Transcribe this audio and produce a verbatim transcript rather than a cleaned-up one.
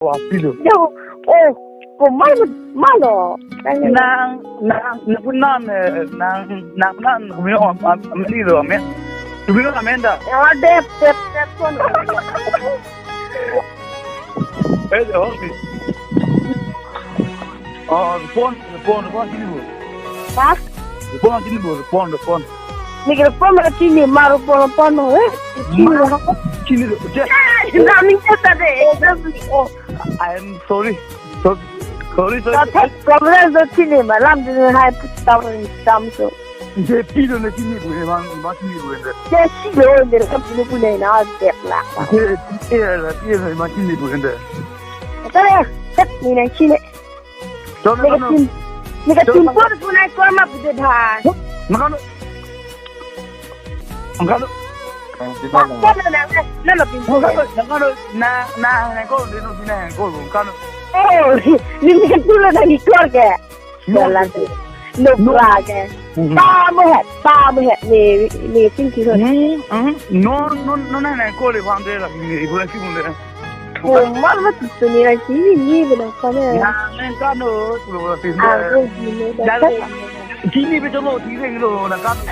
Wa pilo. Yo, oh, komat ma lo. Nang, nang, nang pun nang, eh, nang, nang pun nang, kami om, om, om, ni lo, amen. Kami lo, amen da. Ya, dep, dep, dep, phone. Eh, oh, ni. Oh, phone, phone, phone, sini bu. Ha? Phone, sini bu, phone, phone. Ni ke phone ma chini, maru phone, phone, eh? Chini. Ma-, chini lo, je. Eh, na, ni kata de. Oh, I am sorry. So, sorry, sorry. Problem do chini ma, lam din hai tam tam so. Je pilo ne chini bu, man, man chini bu ne. Je chilo ne, kam pilo pilo na, dep la. Je, je la, je la, man chini bu ne. Tare, set ni na chini. Cholo, neka cholo. Tin, neka tin por punai kor ma pute bhai. Nangkano. Nangkano. Nangkano, nangkano, nangkano, nangkano, na, na, nangkano, dino, dino, nangkano, nangkano. Oh, ni neka tulo na ikor ke. No. Jalan tu. No. No pra ke. Mhm. Pamu he, pamu he, ni, ni tingki ho. Hmm, hmm. No, no, no, na, na, ko le bang de la, ni, ni, ni, ni, ni. Oh, mal mat tu ni la, ni, ni, ni, ni, ni, ni. Ya, nangkano, tu lo, tu lo. Ah, oh, ni, ni, ni. Jalo. Chini betul lo, chini lo, nangkano.